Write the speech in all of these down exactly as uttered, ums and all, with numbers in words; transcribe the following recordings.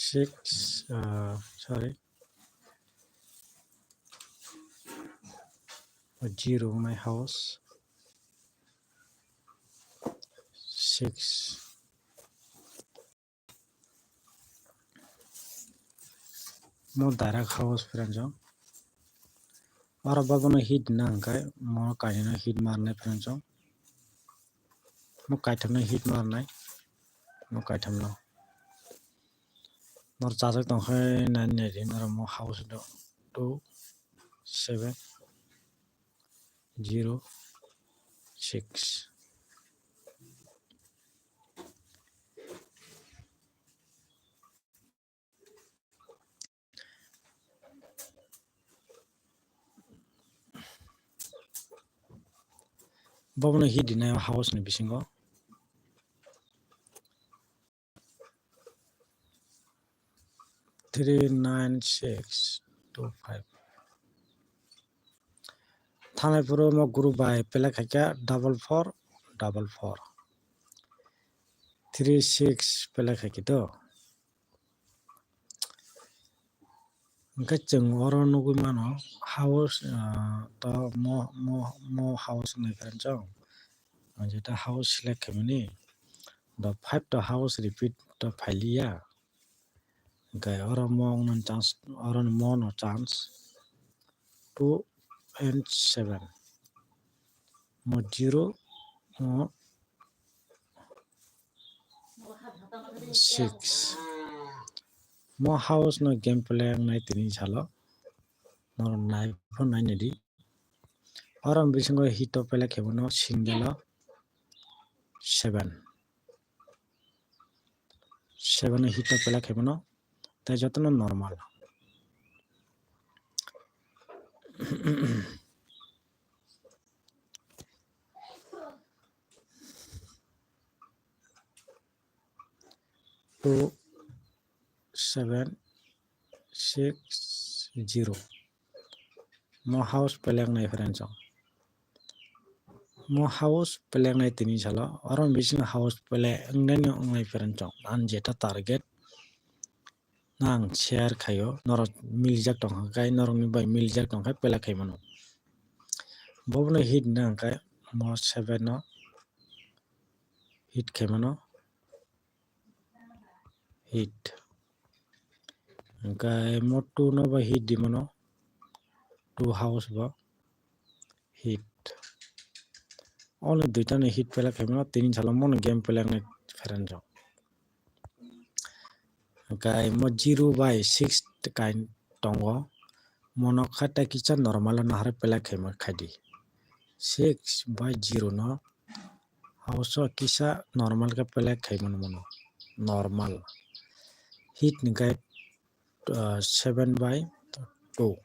six, uh, sorry, zero my house, six. Mo direct house friends o. Oro babono hit na hwnkhe mo kainwi no hit marnai friends o. Mo kaitham no hit marnai. Mo kaitham no. Nor chajak tongkhe nani nai di nor mo house do two seven zero six. Bobono hit dinai house ni bisingo. Three nine six two five. Thanai phuru mo group bai pelek khaikha double four double four. Three six pelek khaikha to. Hwnkhe chwng oro nugwi mano house, ah, to mo, mo, mo house nai kha chwng. Ang jeta house select khaimani, the five to house repeat to phailiya. Hwnkhe oro mo wngna chance, oro mo no chance two and seven. Mo zero, mo six. Mo house no game play wngnai tini salo. Norok nai phano nai nai di. Oro bisingo hit o pelek khe bono single o seven. Seven o hit o pelek khe bono. Tei jotono normal. Two seven six zero. Mo house pelek nai friends o. Mo house pelek nai tini salo. Oro bisingo house pelek wngnai no wngnai friends o. Ang jeta target nang share khaio, norok milijak tongkha kai, norokni bai milijak tongkha pelek khai mano. Bobono hit na hwnkhe mo seven no hit khai mano, hit. Hwnkhe mo two no bai hit di mano, two house bo hit. Only duita ni hit pelek khai mano, tini salo mono game pelek nai friends o. Hwnkhe mo zero bai six kain tongo. Mono kha tei kisa normal o nahar pelek khaima khaidi. Six bai zero no house o kisa normal khe pelek khaimano mono. Normal. Hit ni khe, ah, seven bai two.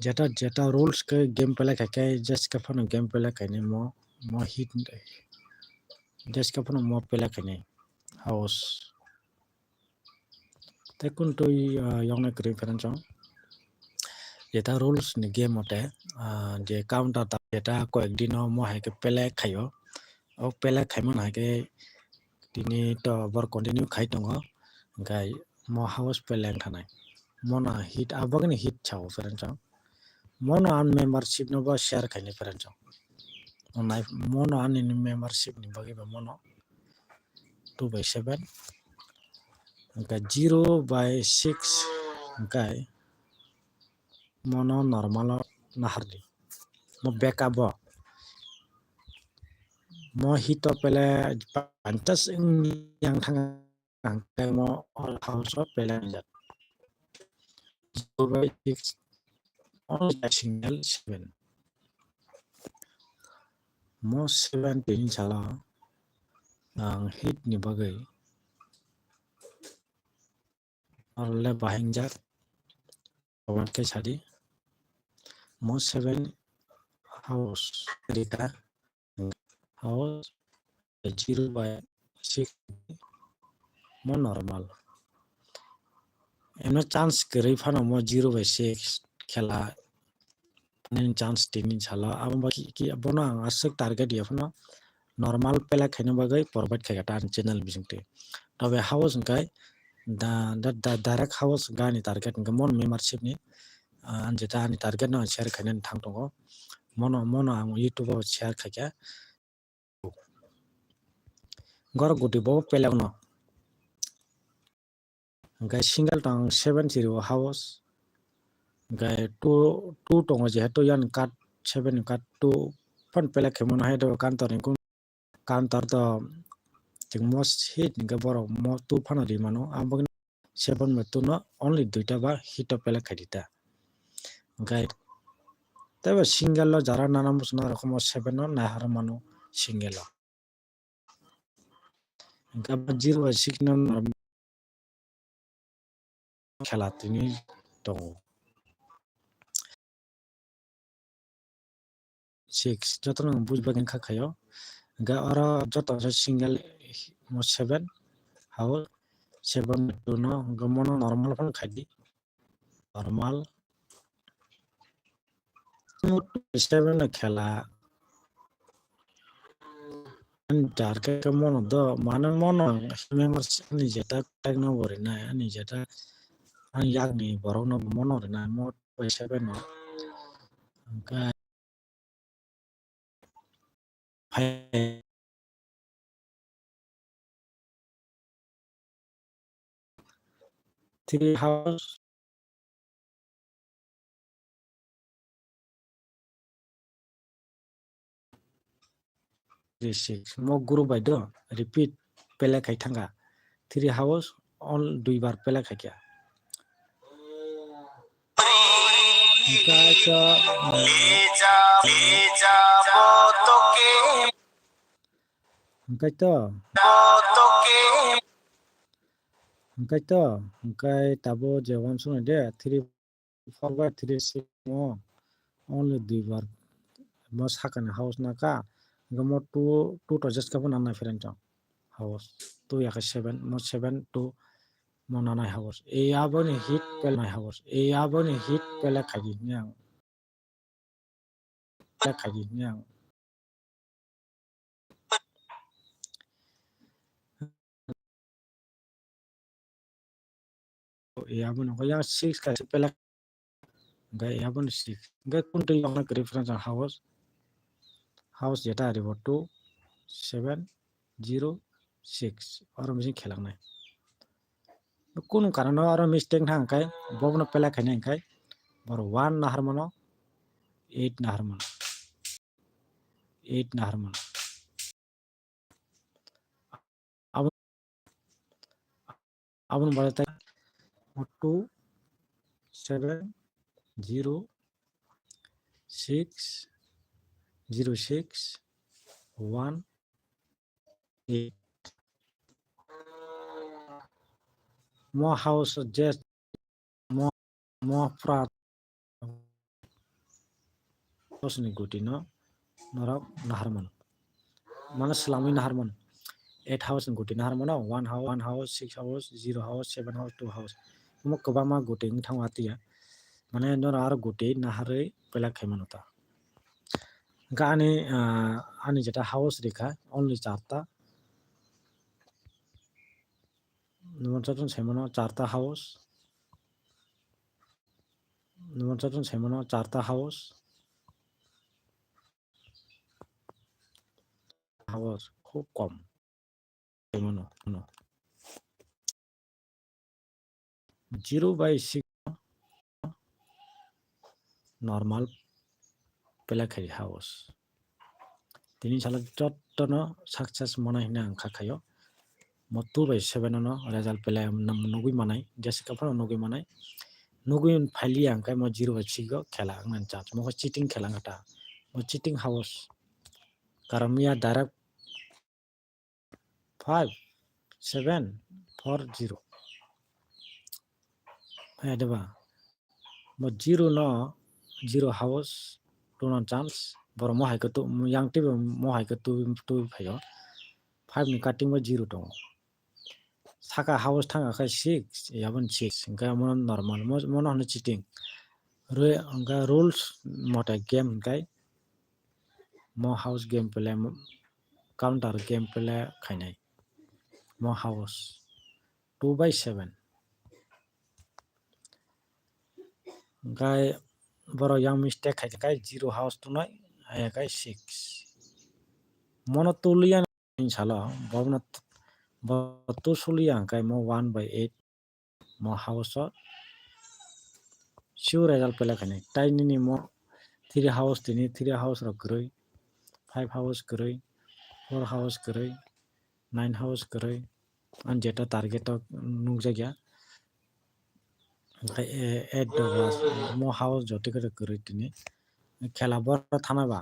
Jeta, jeta rules khe game pelek khai khe just khe phano game pelek khainai mo, mo hit just khe phano mo pelek khainai house. Tei kun twi, ah, yoknai kwrwi friends o. Jeta rules ni game mote, ah, je counter ta jeta koyek dino mo hai khe pelek khaio. O pelek khaimano hai khe tini to bor continue khai tongo. Hwnkhe mo house pelek thanai. Mono hit, aboni hit sao friends o. Mono ang membership no bo share khainai friends o. Nai, mono ani membership ni bagwi bo mono two by seven. Hwnkhe zero by six hwnkhe mono normal o nahardi. Mo backup o. Mo hit o pele panchas wng yang thang ang tei mo all house o pele wngjak. Zero by six, only a single seven. Mo seven tini salo ang hit ni bagwi oro le bahai wngjak. Comment khe sadi. Mo seven house rika house zero by six mo normal. Emno chance kwrwi phano mo zero by six khela nini chance tini salo abo ba ki, ki, bono ang aswk target ya phano normal play khaina bagwi provide khaikha ta ani channel bisingtwi. Tobe house hwnkhe da, da, da, direct house hwnkhe ani target hwnkhe mon membership ni, ah, ani jeta ani target no share khainani thang tongo. Mono, mono ang YouTube o share khaikha. Gor gudi bo play no. Hwnkhe single tong seven siri o house. Hwnkhe two, two tongo jehetu yan cut seven cut two phan play khaimano hai do kantor ni kun kantor to chwng mo hit hwnkhe borok mo two phano rimano. Aboni seven bai two no only duita ba hit o play khaidi ta. Hwnkhe teibo single o jara nana muchungma rok mo seven no naihar mano single o. Hwnkhe abo zero bai six no normal khela tini tongo. Six jotono ang buj bagwi kha khaio. Hwnkhe oro joto se single mo seven house seven two no hwnkhe mono normal phano khaidi. Normal. Seven no khela. Ani target khe mono do, mane mono member ani jeta tag no bo rinai, ani jeta ani yakni borok no mono rinai, mo seven no. Hwnkhe hai three house. Three six. Mo group bai do repeat play khai thangkha. Three house all dui bar play khaikha. Hwnkhe to, hwnkhe to, hwnkhe to, hwnkhe tabuk je wansuknai de three four by three six mo only dui bar mo sakani house naka, hwnkhe mo two, two to jeska phano nai phereng chong house, two yakhe seven, mo seven two mo nanai house. E aboni hit pelai house. E aboni hit pelai khaidi hwnwi ang. Pelai khaidi hwnwi ang. E aboni hwnkhai yang six kaisa pelai. Hwnkhe e aboni six. Hwnkhe kung twi yokna kwrwi phano chwng house. House jeta ari bo two seven zero six. Oro bising khelangnai. Kunu karon no oro mistake wngkha hwnkhe bobono pelai khainai hwnkhe boro one nahar mano, eight nahar mano, eight nahar mano. Abo, aboni bagwi tei two seven zero six zero six one eight. Mo house je mo, mo pura house ni guti no norok nahar mano. Mane swlamwi nahar mano. Eight house ni guti nahar mano, one house, one house, six house, zero house, seven house, two house. Omo kwbangma guti wng thango atiya. Mane norok aro guti naharwi pelak khai mano ta. Hwnkhe ani, ah, ani jeta house rikha only charta. Nwng jotono sai mano charta house. Nwng jotono sai mano charta house. House khub kom. Sai mano, no. Zero by six normal pelak khai house. Tini salo jotono success mano hinwi ang kha khaio. Mo two by seven no result pelai nugwi manai, jesa khe phano nugwi manai. Nugwi phailiya hwnkhe mo zero by six o khela wngmani chance. Mo khe cheating khela wngkha ta. Mo cheating house. Karon miya direct five seven four zero. Hai deba. Mo zero no, zero house, two no chance. Boro mo hai khe tu, yang twi bo mo hai khe tu, tu phaio. Five ni cutting bo zero tongo. Saka house thang khe six, yabon six. Hwnkhe mo normal, mo, mo no hwno cheating. Re, hwnkhe rules mote game hwnkhe mo house game play mo, counter game play khainai. Mo house two by seven. Hwnkhe borok yang mistake khai khe zero house tunai, hai khe six. Mono tuliya ni salo, bono t-, bo tu suliya hwnkhe mo one by eight mo house o sure result pele khainai. Tai nini mo three house tini three house rok kwrwi, five house kwrwi, four house kwrwi, nine house kwrwi, ang jeta target o nukjakya. Hwnkhe e-, eight doglas mo house joto khe kwrwi tini. Khela boro thana ba.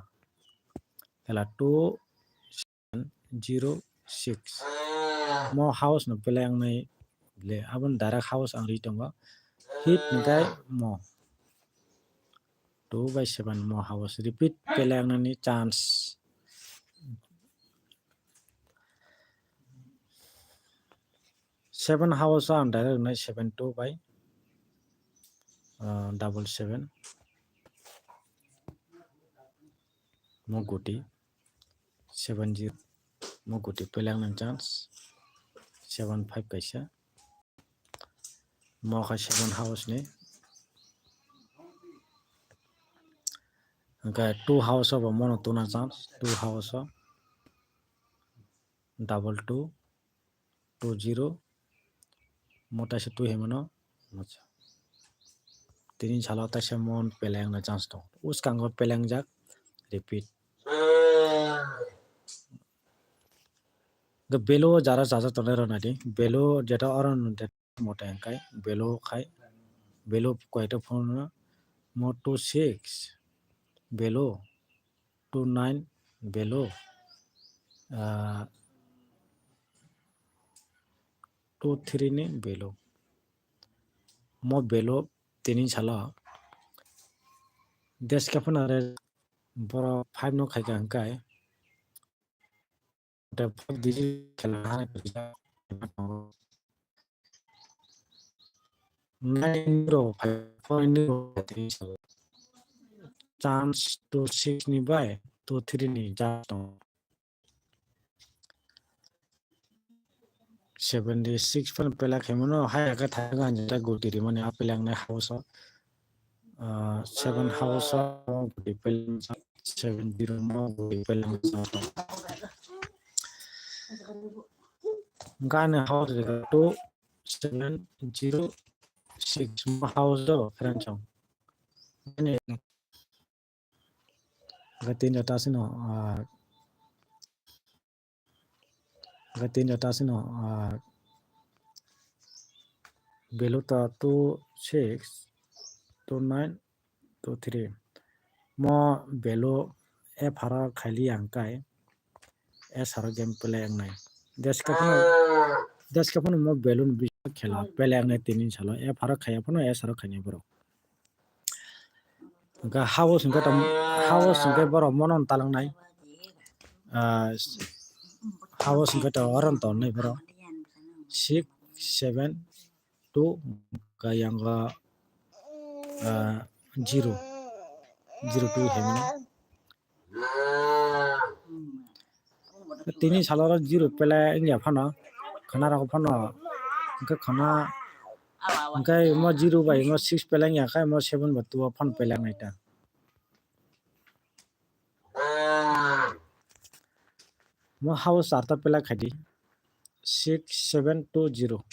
Khela two zero six. Mo house no pele ang nai le, aboni direct house ang ri tongo. Hit hwnkhe mo two by seven mo house. Repeat pele ang nani chance. Seven house ang direct nai seven two by, ah, double seven. Mo guti seven zero. Mo guti pele ang nani chance seven five kaisa. Mo kha seven house ni. Hwnkhe two house o bo mono tuna chance, two house o double two, two zero, mo taisa two himano, acha. Tini salo taisa mon pele ang na chance tongo. Uskango pele ang jak, repeat. Hwnkhe belo jara jaja tongnai rw nai di. Belo jeta oro mote hwnkhe belo khai, belo koita phone no mo two six belo, two nine belo, ah, two three ni belo. Mo belo tini salo desh ka phano re borok five no khaika hwnkhe. Chance two six ni bai two three ni chance tongo. Seventy six phano pela khaimano, hai khe thangkha ang jeta guti rimani, a pela ang nai house o. Ah, seven house o guti pela seven zero mo guti pela. Gani house rega two seven zero six mo house do friend chong. Gani Aga tin jata asino, ah, aga tin jata asino, ah, value ta two six two nine two three. Mo value F R khaili ang kai. S R game play ang nai. Deska phano, deska phano mo value ni bising khela play ang nai tini salo. F R khaya phano S R khaini borok. Hwnkhe house hwnkhe tong, house hwnkhe borok mono talangnai. Ah, house hwnkhe to oron tonnai borok. Six, seven, two, hwnkhe yango, ah, zero. Zero two hwnwi. Tini salo zero pele wngya phano, khwnarok phano, hwnkhe khwna, hwnkhe mo zero bai mo six pele wngya khe mo seven bai two o phano pele wngnai ta. Mo house charta pele khaidi, six seven two zero.